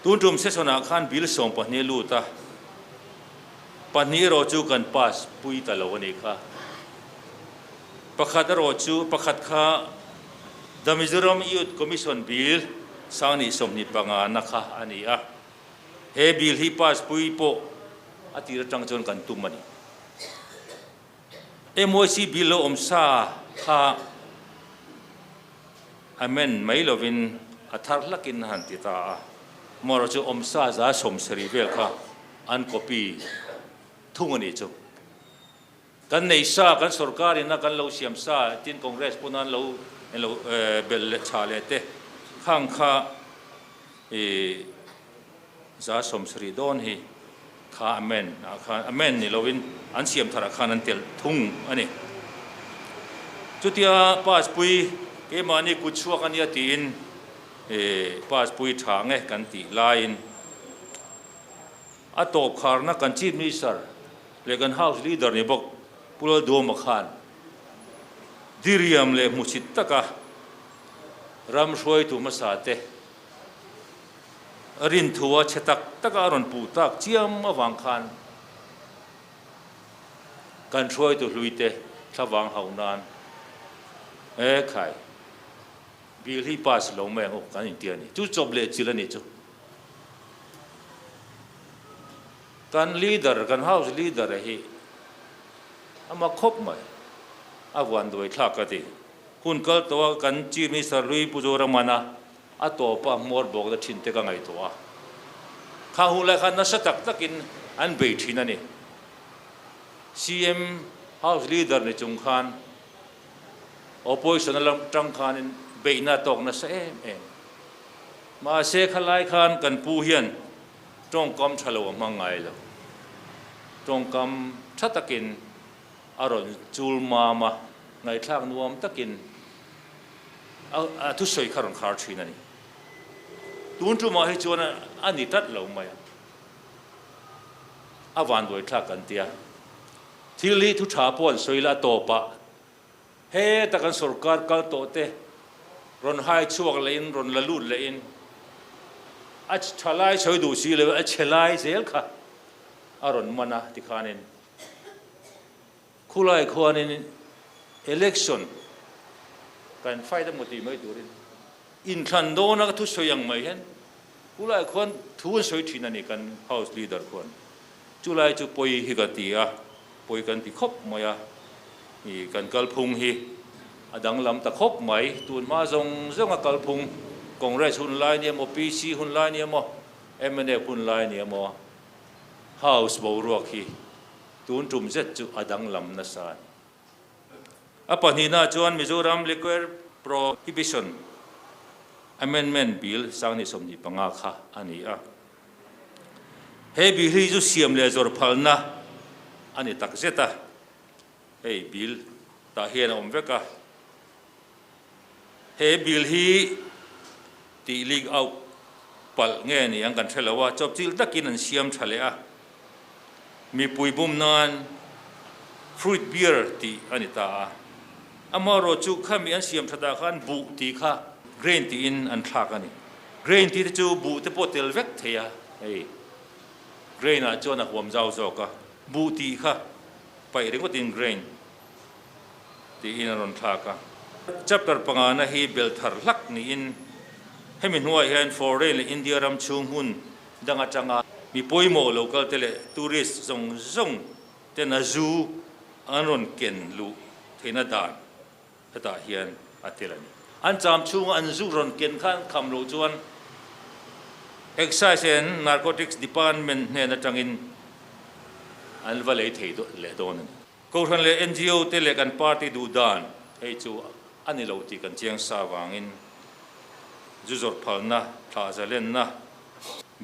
Tun tum session ah khan bill 12 lut a, pahnih erawh chu kan pass pui ta lo a nih kha. Pakhat erawh chu pakhat kha The Mizoram Youth Commission Bill 2025 na kha a ni a. He bill hi pass pui pawh a tir atang chuan kan tum a ni. MYC bill lo awm sa kha amend mai lovin a thar hlakin a han ti ta a. Amaherawhchu chu awm sa 70 vel kha an copy thung a nih chu. Kan nei sa, kan sorkar ina kan lo siam sa, tin Congress pawn an lo lo belh leh chhah leh te khang kha i 70 dawn hi kha amend ah khan amend ni lovin an siam thar ah khan an telh thung a ni. Chutia pass pui keimahni kut chhuak a nia tiin pass pui tha nge kan tih laiin a tawp kharna kan Chief Minister leh kan House Leader ni bawk Pu Lalduama khan diriam leh hmuchhit taka ram hruaitu hmasa te rinthua chhe tak taka a rawn puh tak chiam avang khan kan hruaitu hlui te thlavang hauh nan e khai bill hi pass lo mai ang u kan inti a ni. Chu chawp leh chil a nih chu. Kan leader, kan house leader hi a mak khawp mai, a vuan duai thlak ka ti. Hun kal tawh a kan Chief Minister hlui Pu Zoramana a tawpa hmawr bawk na thin te ka ngaihtuah a. Kha hun lai khan nasa tak takin an bei thin a ni. CM house leader ni chung khan opposition a lam tang khanin beihna a tawk nasa em em. Mahse khalai khan kan pu hian Tawngkam tha lo a hmang ngai lo. Tawngkam tha takin a rawn chul mam a, ngaihthlak nuam takin a thusawi kha rawn khar thin a ni. Tun tumah hi chuan a ni tlat lo mai a, a vanduaithlak kan ti a. Thil hi thu tha pawh an sawi la, a tawpah Heta kan sorkar kal tawh te rawn hai chhuak lehin rawn la lut lehin a tha lai sawi duh si lo a chhe lai zel kha a rawn man a tikhanin khulai khuanin election kan fight emaw tih mai turin inthlan dawna ka thusawi ang mai hian khulai khuan thu an sawi thin a ni kan house leader khuan chulai chu pawi hi ka ti a. Pawi kan ti khawp mai a, i kan kalphung hi a danglam ta khawp mai. Tun hma zawng zawng a kalphung, Congress hun lai ni emaw, PC hun lai ni emaw, mnf hun lai ni emaw, House boruak hi tun tum zet chu a danglam nasa a ni. A pahnihna chuan Mizoram Liquor Prohibition Amendment Bill 2025 kha a ni a. He bill hi chu siam leh zawrh phalna a ni tak zet a, hei bill tah hian a awm vek a. He bill hi tih leak out palh nge ni ang kan hre lo a, chawpchilh takin an siam tha leh a. Mipui bum nan fruit beer tih a ni ta a, amaherawhchu khami an siam thatah khan buh tih kha grain tiin an thlak a ni. Grain tih te chu buh te pawh tel vek thei a, hei grain ah chuan a huam zau zawk a, buh tih kha paih ringawtin grain tiin a rawn thlak a. Chapter pangana hi bel thar hlak niin hemi hnuaiah hian foreign leh India ram chhung hmun dang atanga mi pawimawh lo kal te leh tourist zawng zawng ten a zu an rawn ken luh theihna dan hetah hian a tel a ni. An cham chhunga an zu rawn ken kha an kham loh chuan Excise and Narcotics Department hnen atangin an va lei thei leh dawn a ni. Kohhran leh NGO te leh kan party duh dan hei chu a ni lo tih kan chiang sa avangin zu zawrh phalna, thlah zalenna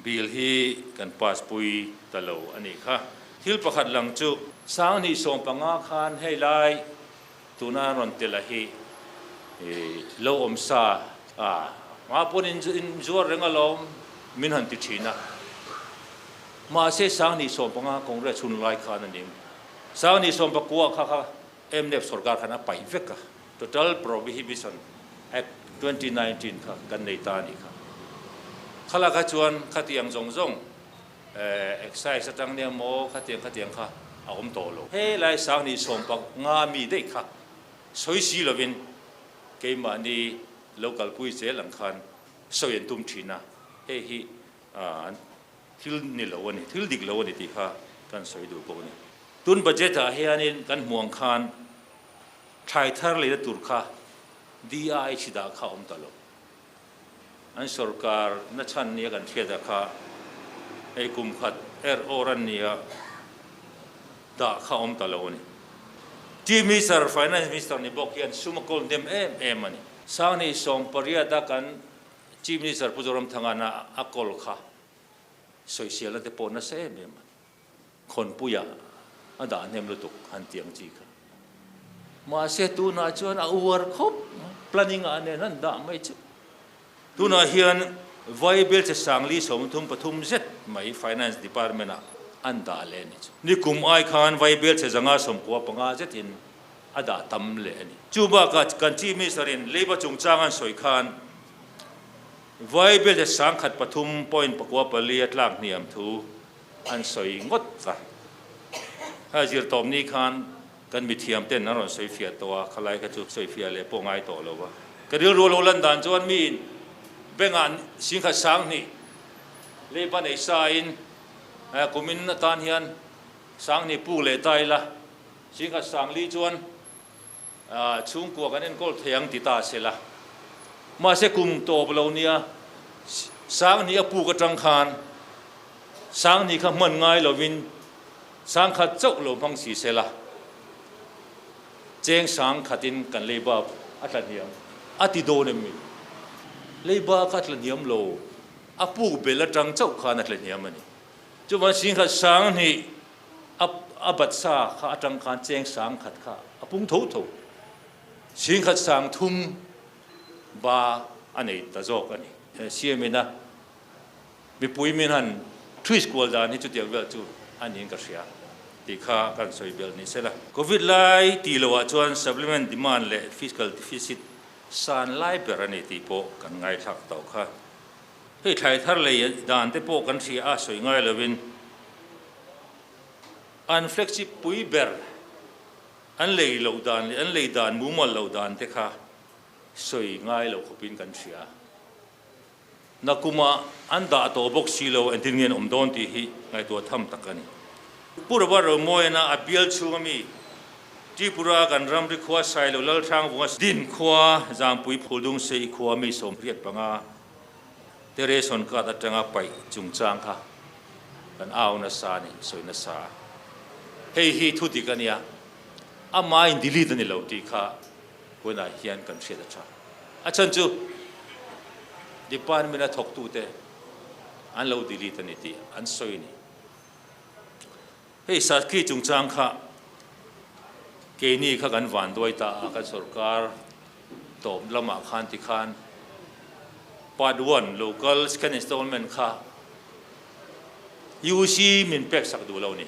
bill hi kan pass pui ta lo a nih kha. Thil pakhat lang chu 2015 khan hei lai Tuna rawn tel a hi lo awm sa a, hma pawn in zuar reng alawm min han ti thin a. Mahse 2015 Congress hun lai khan a ning. 2019 kha kha mnf sorkar khan a paih vek a, Total Prohibition Act 2019 kha kan nei ta a nih kha. Khalak kha chuan khatiang zawng zawng excise atang nia maw khatiang khatiang kha a awm tawh lo. He lai Sanghnih 15 mi daih kha sawi si lovin keimahni lo kalpui zel ang khan sawi an tum thin a, hei hi an thil ni lo a ni, thil dik lo a ni tih kha kan sawi duh bawk a ni. Tun budget ah hianin kan hmuh ang khan thlai thar leina tur kha DIH dah kha a awm ta lo. An sorkar na chhan nia kan hriat ah kha hei kum khat er awr an nia dah kha a awm ta lo a ni. Chief Minister, Finance Minister ni bawk hian sum a kawl hnem em em a ni. Sanghnih 18 a kan Chief Minister Pu Zoramthanga na a kawl kha sawiselna te pawh nasa em em a ni. Khawnpuia a dah hnem lutuk han tih ang chi kha. Mahse tunah chuan a uar khawp mai, planning ah nen an dah mai chu. Tunah hian Vaibel che sangli 33 zet mai Finance Department ah an dah leh a ni chu. Nikum ai khan Vaibel che 195 zetin a dah tam leh a ni. Chu bakah kan Chief Minister in Leiba chungchang an sawi khan Vaibel che 1003.94 a tlak hniam thu an sawi ngawt a. Kha zirtawp ni khan kan mithiam ten an rawn sawi fiah tawh a, khalai kha chu sawi fiah leh pawh ngai tawh lo va. Ka rilru lo lan dan chuan miin bengah singkhat 2000 leiba nei sain kumin atan hian 2000 puk leh ta ila, singkhat 4000 chuan chhungkua kan enkawl thei ang ti ta se la. Mahse kum tawp lo nia 2000 a puk atang khan 2000 kha hman ngai lovin 10,000 chauh lo hmang si se la, cheng 10,000 in kan leiba a tla hniam a ti dawn em mi? Leiba kha a tla hniam lo, a puk bel atang chauh khan a tla hniam a ni. Chuvan singkhat 2000 A a bat sa kha atang khan cheng 10,000 kha a pung tho tho. 10,300 ba a nei ta zawk a ni. CM ina mipui min han twist kual dan hi chutiang vel chu a niin ka hria tih kha kan sawi belh ni sela. Covid lai tih loh ah chuan supplement demand leh fiscal deficit san lai ber a ni tih pawh kan ngaithlak tawh kha. Hei thlai thar lei dan te pawh kan hria a, sawi ngai lovin an flagship pui ber an lei loh dan leh an lei dan mumal loh dan te kha sawi ngai lo khawpin kan hria. Nakuma an dah tawh bawk si lo entin nge an awm dawn tih hi ngaihtuah tham tak a ni. Pu Robert Romoyana a bial chhunga mi Tripura kan ramri khua Sailo Lalhrangvunga din khua Zampui Phuldung Sei khua mi 85 te ration card atanga paih chungchang kha kan au nasa a ni, sawi nasa a. Hei hi thu dik a nia, amah in delete a ni lo tih kha hunah hian kan hriat a tha. A chhan chu department a thawktute an lo delete a ni tih an sawi a ni. Hei Sakhi chungchang kha keini kha kan vanduai ta a, kan sorkar tawp lamah khan tikhan part one local second installment kha UC min pek sak duh lo ni.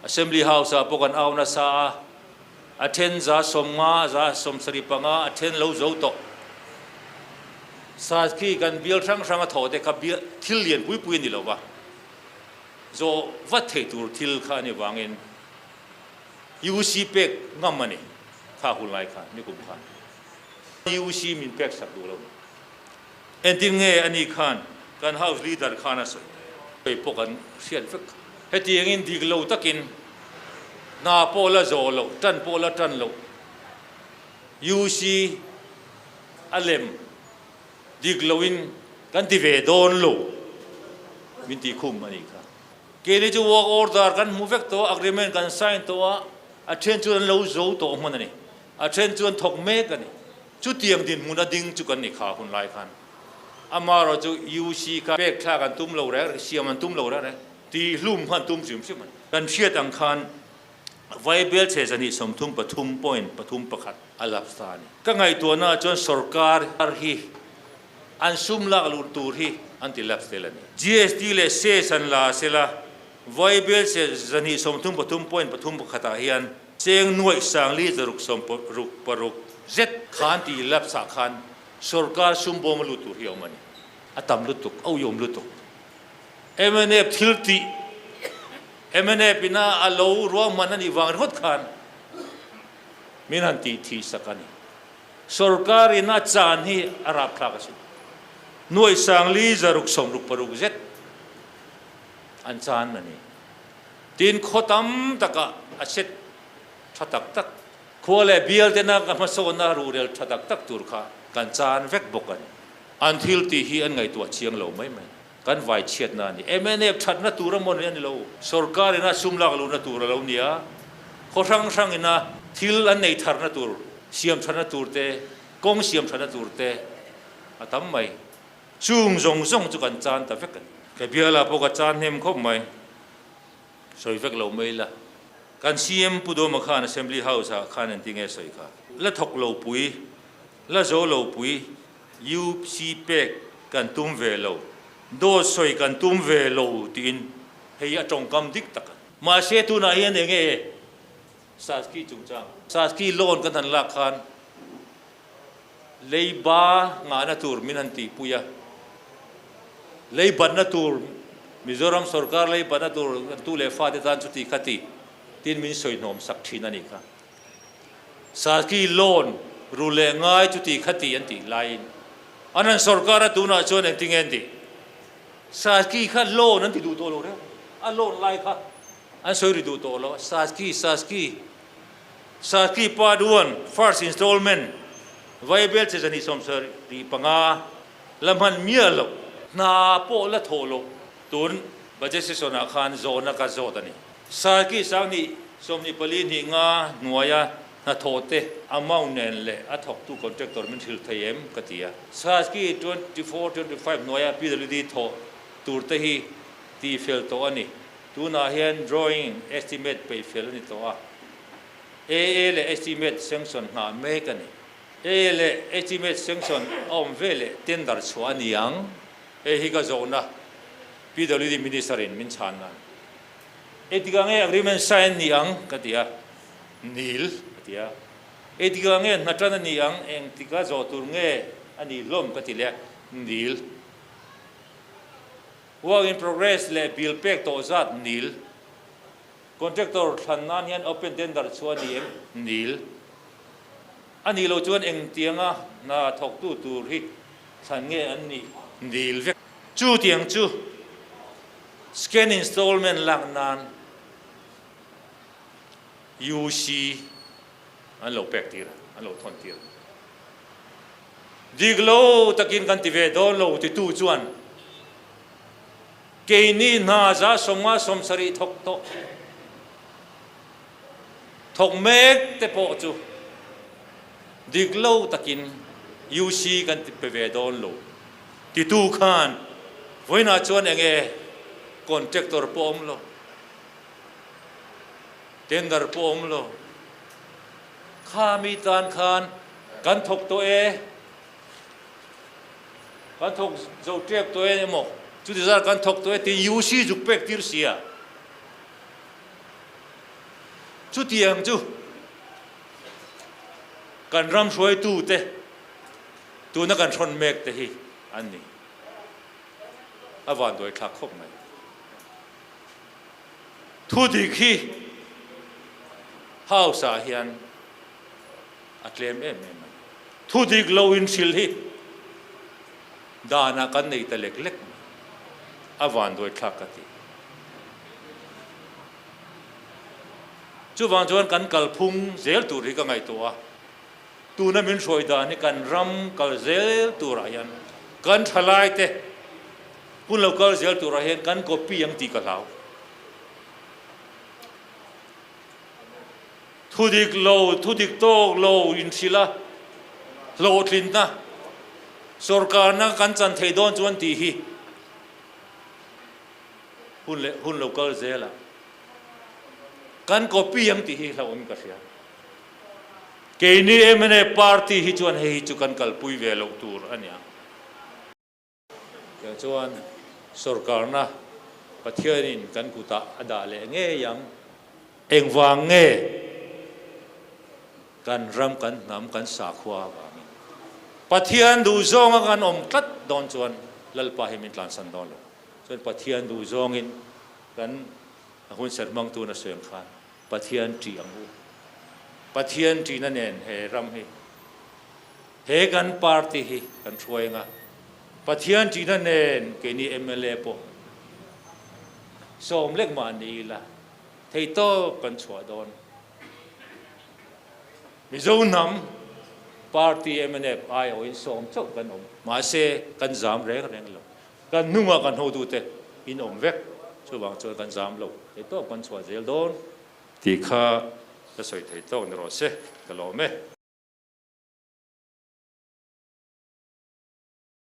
Assembly House ah pawh kan au nasa a, a then 50 75% a then lo zo tawh. Sakhi kan bial hrang hrang a thawh te kha bial thil lian pui pui a ni lo va. Zawh vat thei tur thil kha a ni vangin UC pek ngam a ni kha hun lai khan nikum khan UC min pek sak duh lo ni. Entin nge a ni khan kan house leader khan a sawi hei pawh kan hriat vek kha. Hetiangin dik lo takin hna pawh la zawh loh tan pawh la tan loh UC a lem Dik loin kan ti ve dawn lo min tih khum a nih kha. Keini chu work order kan hmu vek tawh a, agreement kan sign tawh a, a then chu an lo zo tawh hmun a ni, a then chu an thawk mek a ni. Chutiang dinhmun a ding chu kan ni kha hun lai khan. Amaherawh chu UC kha pek thlak an tum lo reng reng, siam an tum lo reng reng, tihhlum kha an tum hrim hrim a ni. Kan hriat ang khan Vaibel chhe 233.31 a lapse ta a ni. Ka ngaihtuahna ah chuan sorkar hi an sum lak luh tur hi an ti lapse tel a ni. GST leh cess an la sela Vaibel chhe 233.31 ah hian cheng nuaih sangli zaruk sawm ruk paruk zet khan ti lapse ah khan sorkar sum bawm a lut tur hi a awm a ni. A tam lutuk, a uiawm lutuk. Mnf thil tih, mnf ina a lo ruahman a nih vang ringawt khan min han tih thih sak a ni. Sorkar in a chan hi a rapthlak asin. Nuaih sangli zaruk 66 zet an chan a ni. Tin, khaw tam takah a set tha tak tak, khua leh bial tena ka hmasawnna ruhrel tha tak tak tur kha kan chan vek bawk a ni. An thil tih hi an ngaihtuah chiang lo mai mai. Kan vai chhiatna a ni. Mnf thatna tur a maw ni a ni lo. Sorkar ina sum lak luhna tur a lo ni a, khaw hrang hrang ina thil an nei tharna tur, siam thatna tur te, kawng siam thatna tur te a tam mai. Chung zawng zawng chu kan chan ta vek a ni. Ka biala pawh ka chan hnem khawp mai. Sawi vek lo mai la. Kan CM Pu Dawma khan Assembly House ah khan engti nge sawi kha? La thawk lo pui, la zo lo pui UC pek kan tum ve lo, dawt sawi kan tum ve lo tiin hei a tawngkam dik tak a ni. Mahse tunah hian eng nge Saski chungchang? Saski loan kan han lak khan leiba ngahna tur min han tihpui a, leibatna tur Mizoram sorkar leibatna tur kan tu leh fate tan chuti kha ti tiin min sawi hnawm sak thin a nih kha. Saski loan ru leh ngai chuti kha ti an tih laiin an han sorkar a tunah chuan engtinge an tih? Saski kha loan an ti duh tawh lo reuh, a loan lai kha an sawi ri duh tawh lo a, Saski, Saski. Saski Part One, First Installment, Vaibel che zahnih 75 la hman miah loh, hna pawh la thawh loh tun Budget Session ah khan zawhna ka zawt a ni. Saski sanghnih 24 hnih nga hnuaia hnathawh te amount nen leh a thawktu contractor min hrilh thei em ka ti a. Saski 24, 25 hnuaia PWD thawh tur te hi tihfel tawh a ni. Tunah hian drawing estimate peih fel a ni tawh a, AA leh estimate sanction nghah mek a ni. AA leh estimate sanction a awm ve leh tender chhuah a ni ang. Hei hi ka zawhna PWD Minister in min chhan nan. Engtikah nge agreement sign ni ang ka ti a, nil a ti a. Engtikah nge hna tan a ni ang, engtika zawh tur nge a nih hlawm ka ti leh a, nil. Work in progress leh bill pek tawh zat nil. Contractor thlan nan hian open tender chu a ni em? Nil. A nih loh chuan engtianga hna thawktu tur hi thlan nge an nih? Nil vek. Chutiang chu scan installment lak nan UC an lo pek tir a, an lo thawn tir a. Dik lo takin kan ti ve dawn lo titu chuan keini hna 150 70 thawk tawh thawk mek te pawh chu dik lo takin UC kan ti pe ve dawn lo titu khan vawiinah chuan enge contractor pawh awm lo, tender pawh awm lo. Kha mi tan khan kan thawk tawh e, kan thawk zo tep tawh e emaw chuti zar kan thawk tawh e tih UC zuk pek tir sia. Chutiang chu kan ram hruaitu te tuna kan hrawn mek te hi an ni. A vanduai thlak khawp mai. Thu dik hi House ah hian a tlem em em a ni. Thu dik lo inhrilh hi danah kan nei ta lek lek mai. A vanduai thlak ka ti. Chuvang chuan kan kalphung zel tur hi ka ngaihtuah a, tuna min hruai dan hi kan ram kal zel turah hian kan thalaite Hun lo kal zel turah hian kan copy ang tih ka hlau. Thu dik lo, thu dik tawk lo inhrilh a, hlawhtlinna, sorkarna kan chan thei dawn chuan tih hi hun leh hun lo kal zel a, kan copy ang tih hi hlauhawm ka hria. Keini mna party hi chuan hei hi chu kan kalpui ve loh tur a nia. Tiang chuan sorkarna Pathianin kan kutah a dah leh ngei ang. Engvang nge kan ram, kan hnam, kan sakhua avangin Pathian duhzawnga kan awm tlat dawn chuan. Lalpa hi min tlansan dawn lo. Chuan Pathian duh zawngin kan a hunserh hmangtu na sawi ang khan Pathian ṭih ang u. Pathian ṭihna nen he ram hi, he kan party hi kan hruai ang a, Pathian ṭihna nen keini mla pawh sawm lek mah ni ila theihtawp kan chhuah dawn. Mizo hnam party mnf aiawhin sawm chauh kan awm. Mahse kan zam reng reng lo. Kan hnungah kan hotute in awm vek, chuvang chuan kan zam lo thei tawk kan chhuah zel dawn tih kha ka sawi thei tawk ni rawh se, ka lawm e.